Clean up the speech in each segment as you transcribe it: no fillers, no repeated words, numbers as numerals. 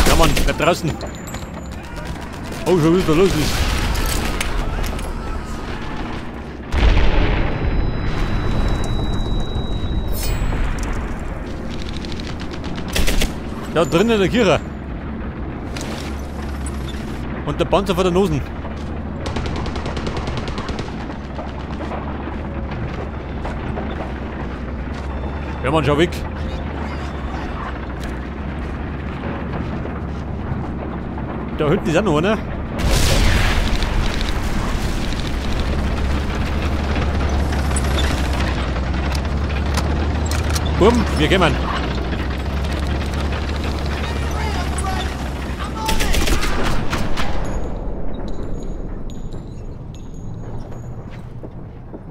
Ja Mann, bleib draußen. Oh, schon wieder los ist. Da drinnen der Kira. Und der Panzer vor der Nosen. Ja Mann, schau weg. Da hinten ist auch noch einer. Bumm, wir kommen.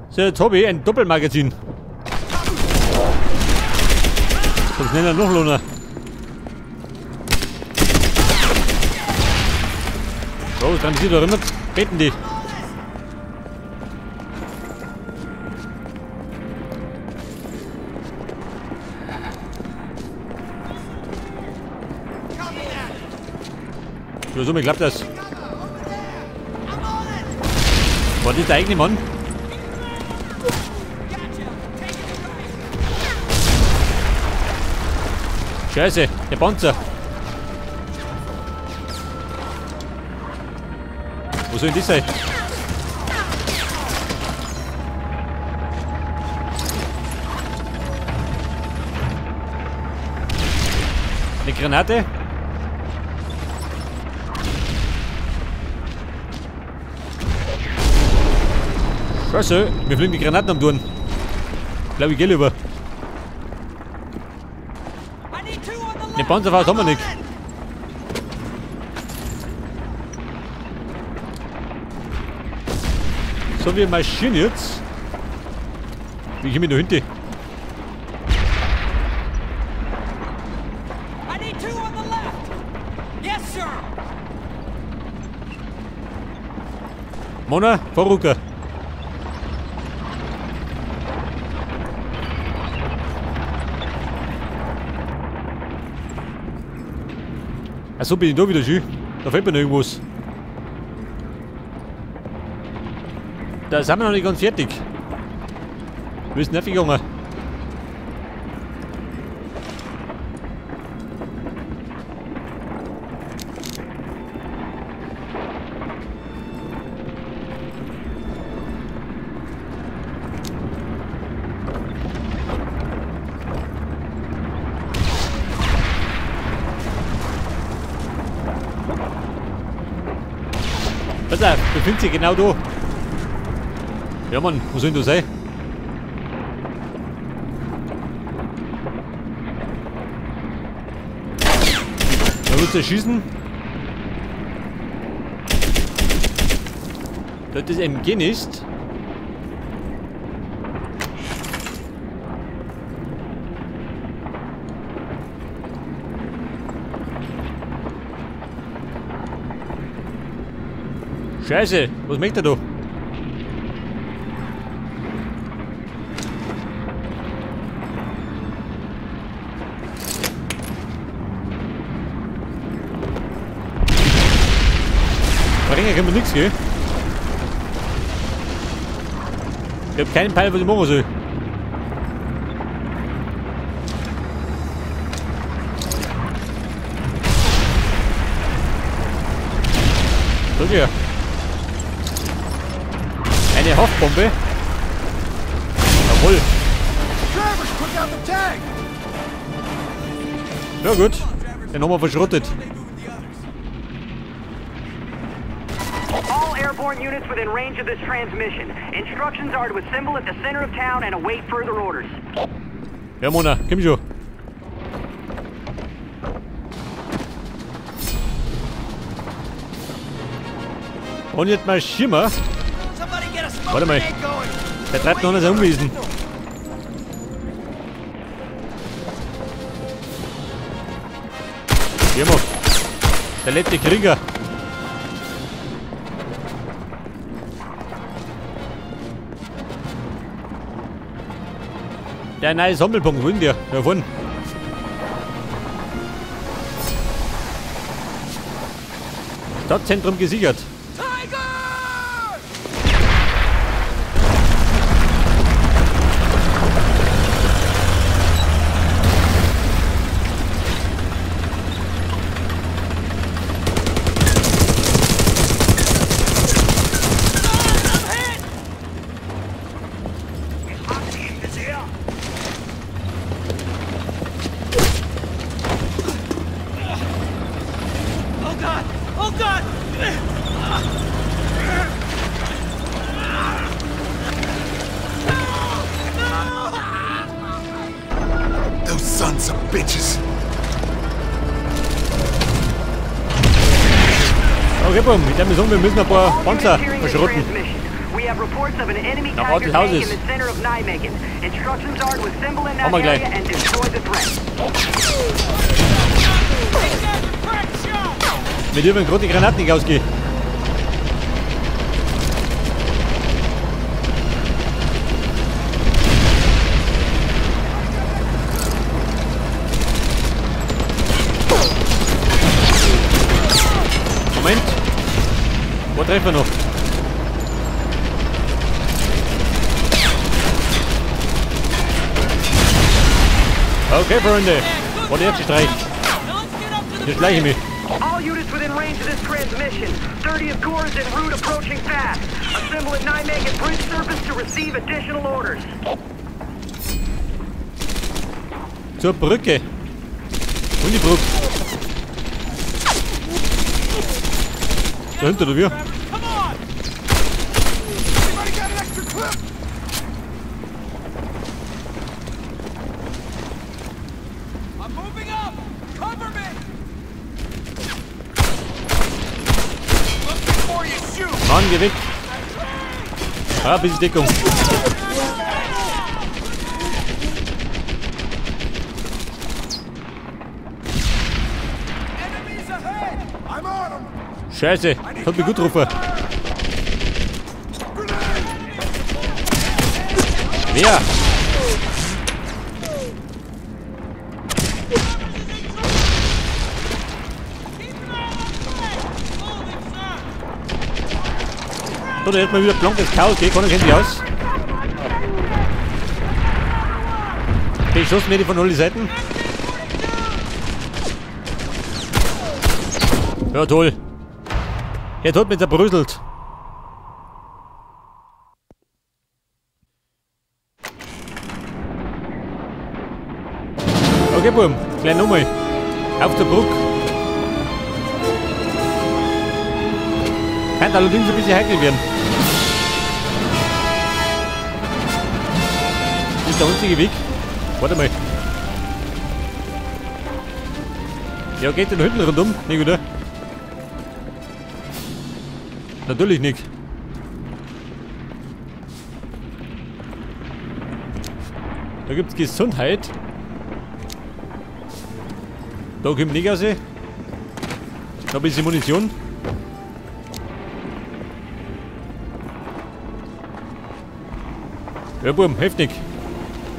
So, jetzt habe ich ein Doppelmagazin. Zum schneller noch lohnen. So, dann sieht er immer. Beten die. So, mir klappt das. War das der eigene Mann? Scheiße, der Panzer. Wo soll denn das sein? Eine Granate? Scheiße, mir fliegen die Granaten am Turn. Glaube ich, geh lieber. Den Panzerfaust haben wir nicht. So, wir marschieren jetzt. Wie komme ich da hinten? Mona, Vorrucker. Achso, bin ich da wieder schön. Da fehlt mir noch irgendwas. Da sind wir noch nicht ganz fertig. Wir sind nervig gegangen. Pass auf, befindet sich genau da. Ja Mann, wo soll denn das sein? Da willst du schießen. Da das MG nicht. Scheiße, was möchte er da? Verringern können wir nichts, gell? Ich hab keinen Peil, was ich machen soll. Sag ich ja. Eine Haftbombe. Jawohl. Ja gut, den haben wir verschrottet. All airborne units within range of this transmission. Instructions are to assemble at the center of town and await further orders. Ja, Mona, komm schon. Und jetzt mal Schimmer. Warte mal. Der treibt noch nicht sein Unwesen. Hier mal. Der letzte Krieger. Der neue Sammelpunkt, wo ist der? Da vorne. Stadtzentrum gesichert. Okay, Bumm, ich denke mir, wir müssen ein paar Panzer verschrotten. Nach Ort des Hauses. Haben wir gleich. Wir dürfen gerade die Granaten nicht ausgehen. Moment. Wo treffen wir noch? Okay, Freunde. War der erste Streich. Hier schleiche ich mich. All units within range of this transmission. 30th Corps is en route approaching fast. Assemble at Nijmegen Bridge surface to receive additional orders. Zur Brücke. Und die Brücke. Da hinter oder wir? Mann, geh weg! Ah, bisschen Deckung. Scheiße, hat mich gut getroffen. Wer? So, da hätten wir wieder blankes Chaos, gell? Keiner kennt sich aus. Beschossen werde ich von allen Seiten. Ja, toll. Er hat mich zerbröselt. Okay, Bumm. Gleich nochmal. Auf der Brücke. Kann allerdings ein bisschen heikel werden. Das ist der einzige Weg. Warte mal. Ja, geht denn hinten rundum? Nicht, oder? Natürlich nicht. Da gibt's Gesundheit. Da kommt nicht raus. Noch ein bisschen Munition. Ja, Bumm, heftig.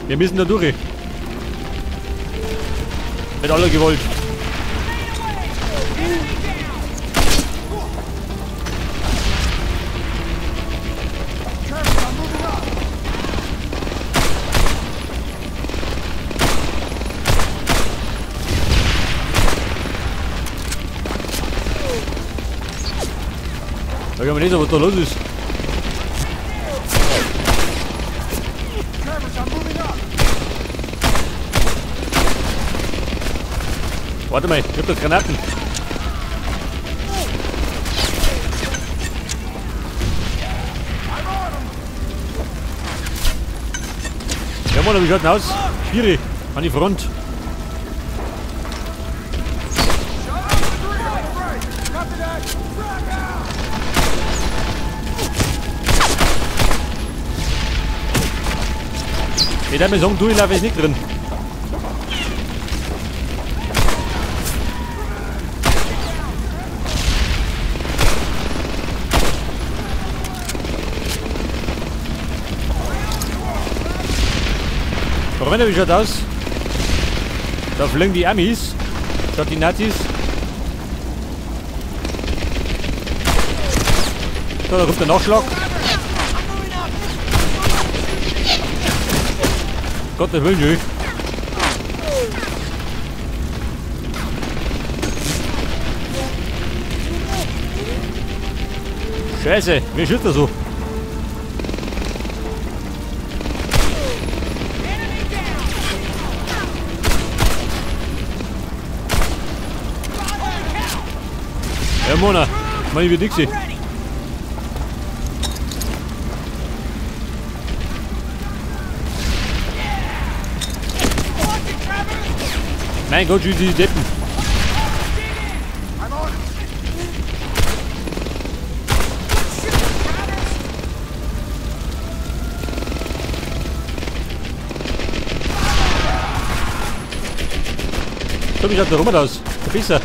Wir müssen da durch. Mit aller Gewalt. Da kann man nicht so, was da los ist. Warte mal, ich hab da Granaten. Ja, Mann, wie schaut denn aus? Schwierig. An die Front. Ich darf mir sagen, du, ich laufe jetzt nicht drin. Freunde, wie schaut aus? Da fliegen die Amis. Statt die Nazis. So, da kommt der Nachschlag. Gottes Willen, jö. Scheiße, wer schießt da so? Ja, Mona, meine wie Dixie. Mein Gott, die Deppen. So, wie schaut der Rum aus? Der Pisser.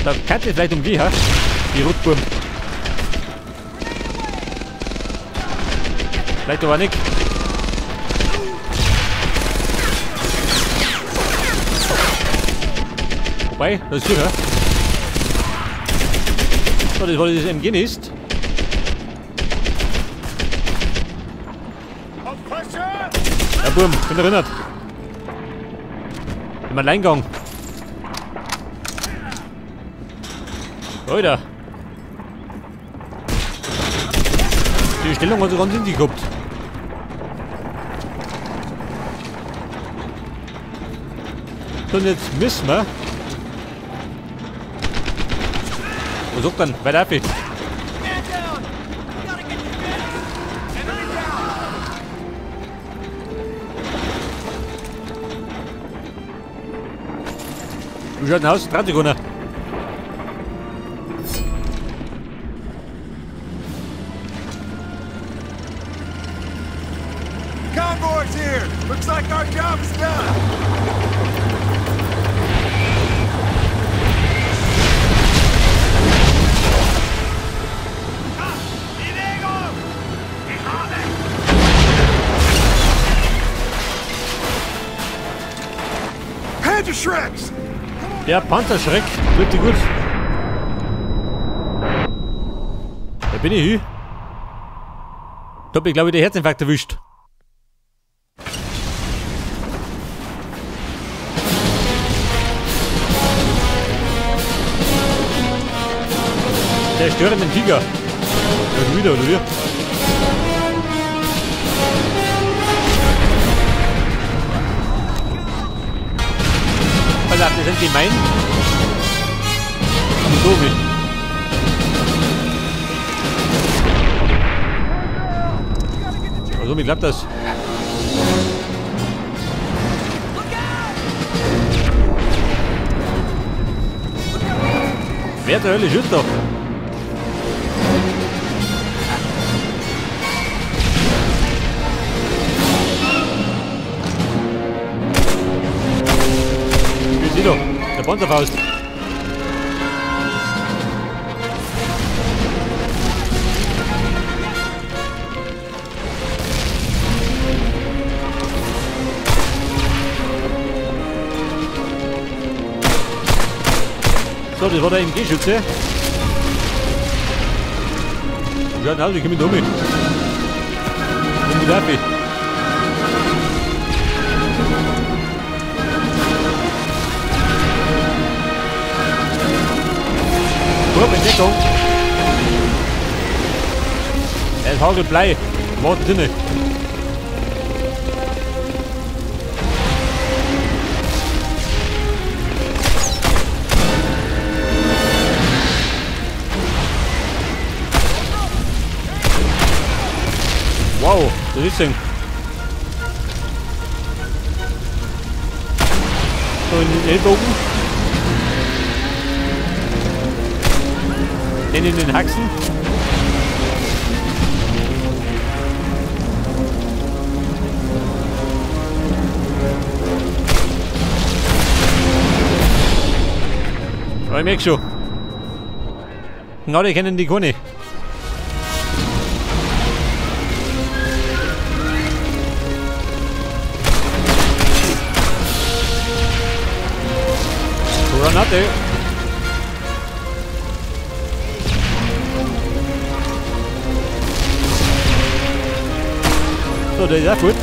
Da kann es vielleicht umgehen, ha? Die Rotburm. Vielleicht aber nicht. Wobei, das ist sicher. So, das war dieses MG-Nest. Ja, Burm, bin erinnert. Im Alleingang. Alter. Die Stellung hat sich ganz in sich gehabt. So, und jetzt müssen wir. Was sagt dann? Weiter auf. Wie schaut denn aus? 30 Sekunden. Convoy's here. Looks like our job is done. Panzerschrecks! Der Panzerschreck, wirklich gut. Da bin ich hin. Da hab ich, glaube ich, den Herzinfarkt erwischt. Der störenden Tiger. Ja, wieder, oder wie? Pass auf, das sind gemein. Aber so wie. Also, wie klappt das? Wer zur Hölle schießt doch? Der Panzerfaust. So, das war der MG-Schütze. Schaut aus, ich komme mit um. Und ich. Entdeckung. Er ist Hagelblei. Im wahrsten Sinne. Wow, das ist denn. So, in den Ellbogen. Den in den Haxen. Aber ich merke schon. Na, die kennen die gar nicht. Granate. So, der ist auch gut.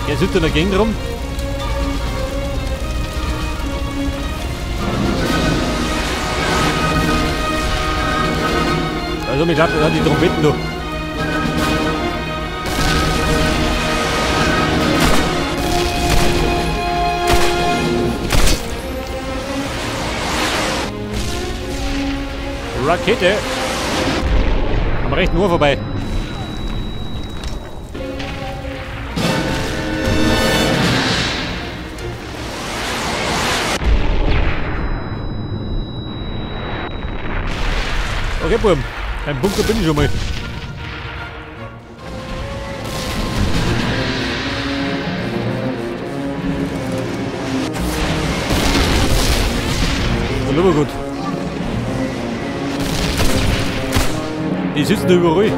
Der sitzt in der Gegend rum. Also, mich hat die Trompeten noch. Rakete! Am rechten Ohr vorbei. Okay, Buben. Beim Bunker bin ich schon mal. Aber gut. Die sitzen überall.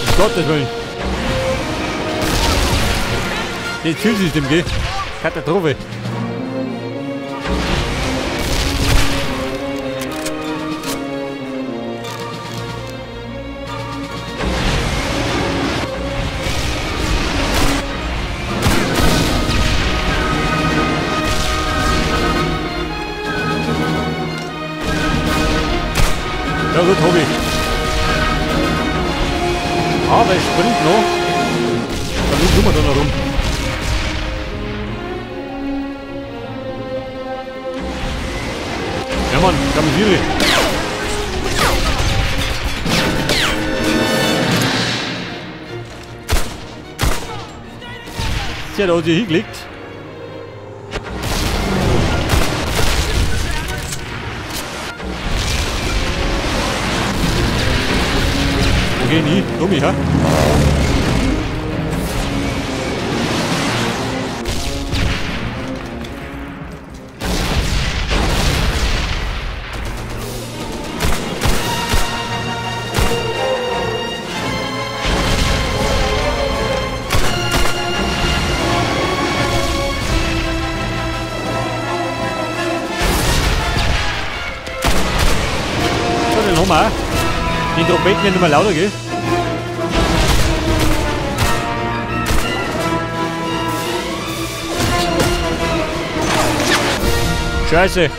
Um Gottes Willen. Das Zielsystem, gell? Katastrophe. Ja gut, hab ich. Aber es springt noch. Dann tun wir da noch rum. Ja Mann, Kamisiere. Tja, da hat sich hingelegt. Wo geh ich hin? Dummi, hä? So, den haben wir auch. Die Trompeten werden immer lauter, gell? Scheiße!